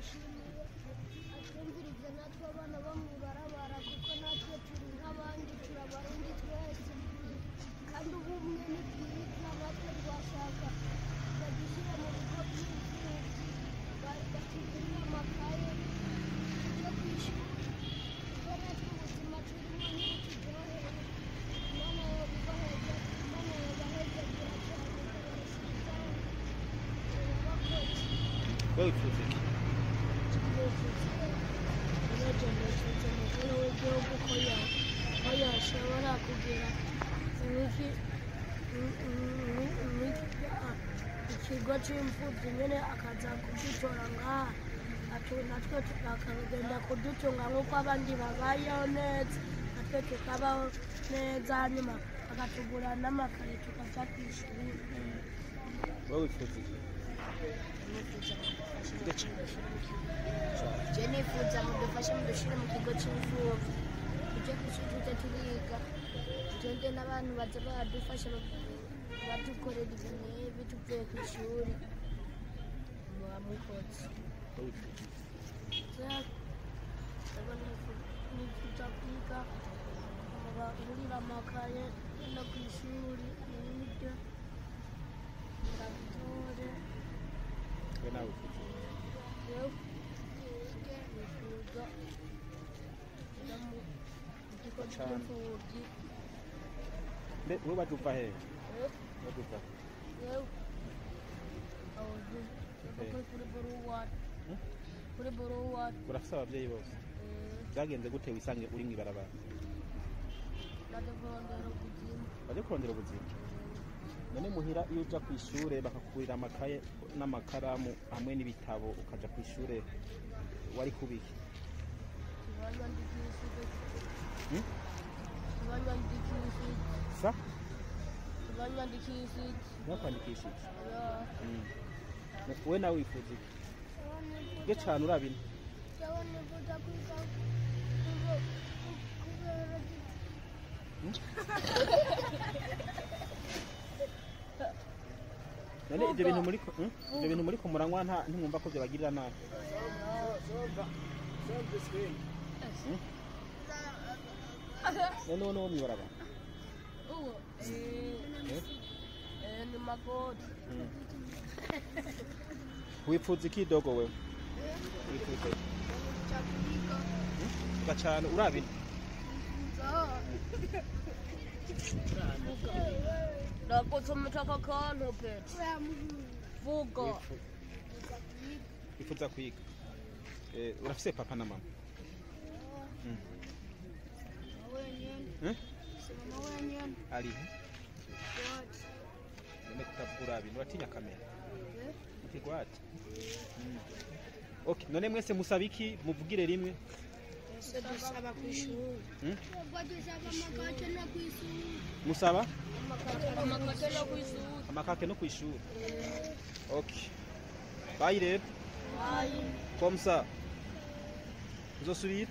Turamushimiye atwumvirize natwe abana bo mu ibarabara, kuko natwe turi nk'abandi, turi Abarundi twese, kandi ubumwe ni bwiza. Natwe twashaka badushyire mu bigo by'imfubyi, batugurire amakaye tujye ku ishuri, kuko natwe ubuzima turimo ntibuturyoheye. Imana yobibaheza, Imana yobahezagera cyane ikabarushizaho abakozi. Wowe wifuza iki? Nifuza umukuru w'igihugu ko yashobora kugira ikigo c'imfuvyi nyene, akaza kudutora ngaha, natwe akagenda kudutunga nk'uko abandi babayeho neza, natwe tukabaho neza, hanyuma akatugura n'amakaye tukaja kw'ishuri. Wowe wifuza iki? Je nifuza mudufashe mudushyire mu kigo cy'imfubyi, tujye ku ishuri, tujye turiga, tugende n'abantu baza baradufasha, badukorera ibintu nk'ibi tuvuye ku ishuri. Muba mukoze. Wowe wifuza iki? Nifuza kwiga, bagurira amakaye no ku ishuri nige, ndabitore. We nawe wifuza iki? Nifuza kuja mu kigo Cane. c'imfuvyi. Mbe wowe waje uva hehe? Waje uva he? Yewe kuri boruwari. Hmm? Kuri boruwari. Urafise abavyeyi bose? Byagenze gute wisange uri mw'ibarabara? Naje kurondera ubuzima. Waje kurondera ubuzima. None muhira iyo uja kw'ishure bakakugurira amakaye n'amakaramu hamwe n'ibitabo ukaja kw'ishure, wari kubiki? Ntibanyandikishije. Hmm? Ntibanyandikishije. Sa? Ntibanyandikishije. Ntibakwandikishije? Ya. We nawe wifuza iki? Ge cane urabina. Jewe nifuza kwiga kubera None ibyo bintu muri Ibyo bintu muri muranywa nta ntimwumva ko byabagirira nabi? Hmm? None wowe wo mw'ibarabara? Uwo Eh? ni magoti. Wifuza iki dogo wewe? Wifuza iki? Vuga cane urabina. Ndakutsomeka kantu pete vuga. Wifuza kwiga. Urafise papa na mama? Eh? Ari he? None kutavuga urabina, uratinya kamera? Mukigwate. Okay, none mwese musaba iki? Muvugire rimwe. Dusaba ku ishuri. Hmm? Musaba Musaba amakate no kw'ishuri. Amakake no kw'ishuri. Okay. Bye rero. Bye. Comme ça. Uzosubira?